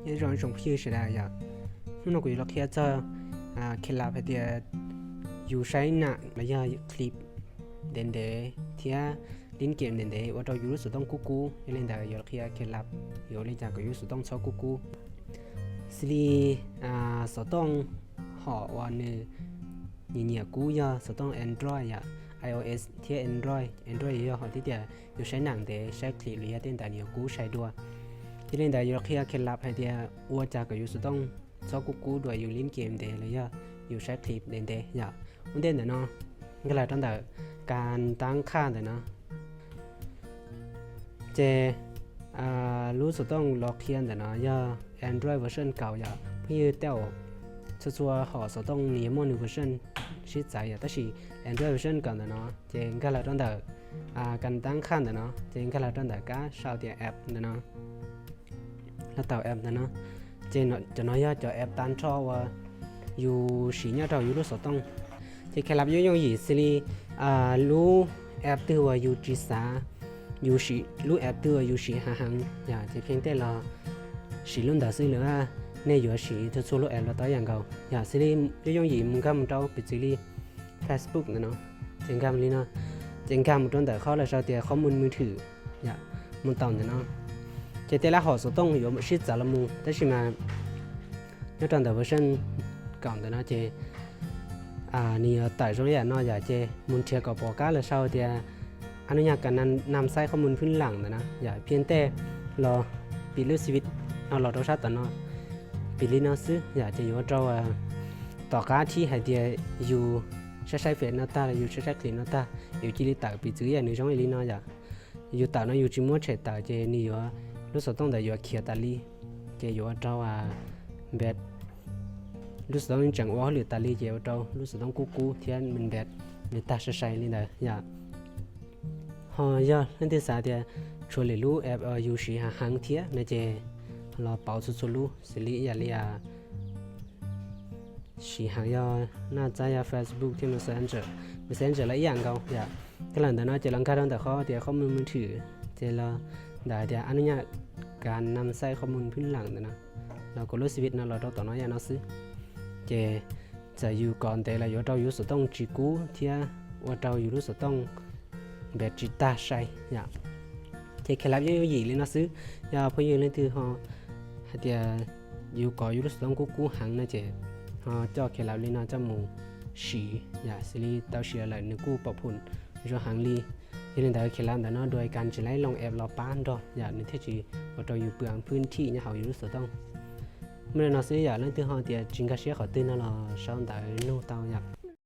Nyob zoo ib tsoom phooj ywg sawv daws yom, hnub no kuv yuav los qhia txog khelab hais tias yus saib nam los yog clip ntev ntev thiab lib game ntev ntev ua rau yus lub xov tooj kub kub. Yog li ntawd yuav los qhia khelab yuav ua li cas kom yus lub xov tooj txhob kub kub. Xws li xov tooj hom uas nws nyiam nyiam kub yog xov tooj Android yom, iOS thiab Android. Android yog hom tias yus saib nam ntev saib clip los yog tej ntawd nws yuav kub sai dua. Yog li ntawd yuav los qhia khelab hais tias ua cas kom yus xov tooj txhob kub kub dua yus lib game ntev los yog yus saib clip ntev ntev yom. Ua ntej ntawm no nkag los rau ntawm kas tab qhaj ntawm no. Ces lub xov tooj los qhia ntawm no yog Android version kaum yom. Phooj ywg tej zaum txhua txhua hom xov tooj nws yuav muaj nws version sib txawv yom, tab sis Android version kaum ntawm no ces nkag los rau ntawm kas tab qhaj ntawm no ces nkag los rau ntawm kab sau tias app ntawm no, los tau app ntawm no. Ces cov no yog cov app tag nrho uas yus siv nyob rau yus lub xov tooj. Ces khelab yooj yooj yim xws li lub app twg uas yus tsis xav, yus siv lub app twg uas yus siv heev heev yom, ces pheej tej los siv lub ntawd xwb lawm. Nej yuav siv txhua txhua lub app los tau ib yam nkaus yom. Xws li yooj yooj yim mus nkag mus rau piv txwv li Facebook ntawm no, ces nkag li no, ces nkag mus rau ntawm qhov lawv sau tias qhov mus mus thwm yom, mus tau ntawm no. Ces tej lab hom xov tooj yuav sib txawv los mus, tab sis mas nyob rau ntawm version kaum ntawm no ces nws yuav tawm zoo li yam no yom. Ces mus nrhiav kom pom kab lawv sau tias อนุญาตการนำใช้ข้อมูลพื้นหลัง ntawm no yom, pheej tej los piv lub xi vit no los rau sab tom no, piv li no xwb yom. Ces yuav ua rau tom qab thib hais tias yus saib saib fem no tag los yus saib saib clip no tag, yus cia li tawm piv txwv yam nws zoo li no yom. Yus tawm no yus tsis muab tshem tawm ces nws yuav, lub xov tooj ntawd yuav khiav tas li, ces yuav ua rau npet lub xov tooj yeej tseem ua hauj lwm tas li, ces ua rau lub xov tooj kub kub thiab npet nws tag sai sai li ntawd yom. Ho yog leej twg xav tias tshuav lwm lub app uas yus siv heev heev thiab no ces los pauv txhua txhua lub, xws li ib yam li siv heev yog naj tsab yog Facebook thiab Messenger, Messenger los ib yam nkaus yom. Kab lawm ntawm no ces los nkag rau ntawm qhov tias qhov mus mus thwm, ces los ntawm tias อนุญาตการนำใช้ข้อมูลพื้นหลัง ntawm no, los kom lub xi vit no los rau tom no yam no xwb. Ces txawm yus kov ntev los yuav rau yus xov tooj tsis kub thiab ua rau yus lub xov tooj npet tsis tag sai yom. Ces khelab yooj yooj yim li no xwb. Yog phooj ywg leej twg ho hais tias yus kov yus lub xov tooj kub kub heev no ces ho coj khelab li no coj mus siv yom, xws li tau siv lawm nws kuj pom phum zoo heev li. Yog li ntawd khelab ntawm no dua kas tsis laib loo app los pab nrog yom, nws thiaj tsis ua rau yus pw phwj thim nyob hauv yus lub xov tooj. Muaj li no xwb yom, leej twg ho tias tsis nkag siab qhov twg no los sau ntawv nug tau yom.